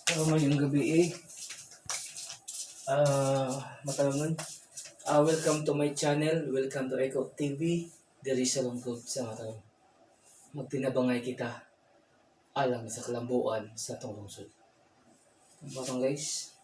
So, ngayong gabi eh, matalangan. Welcome to my channel. Welcome to Echo TV. Diri sa lungsod sa Matalong. Magtinabangay kita alang sa kalambuan sa atong lungsod. Ang batong guys.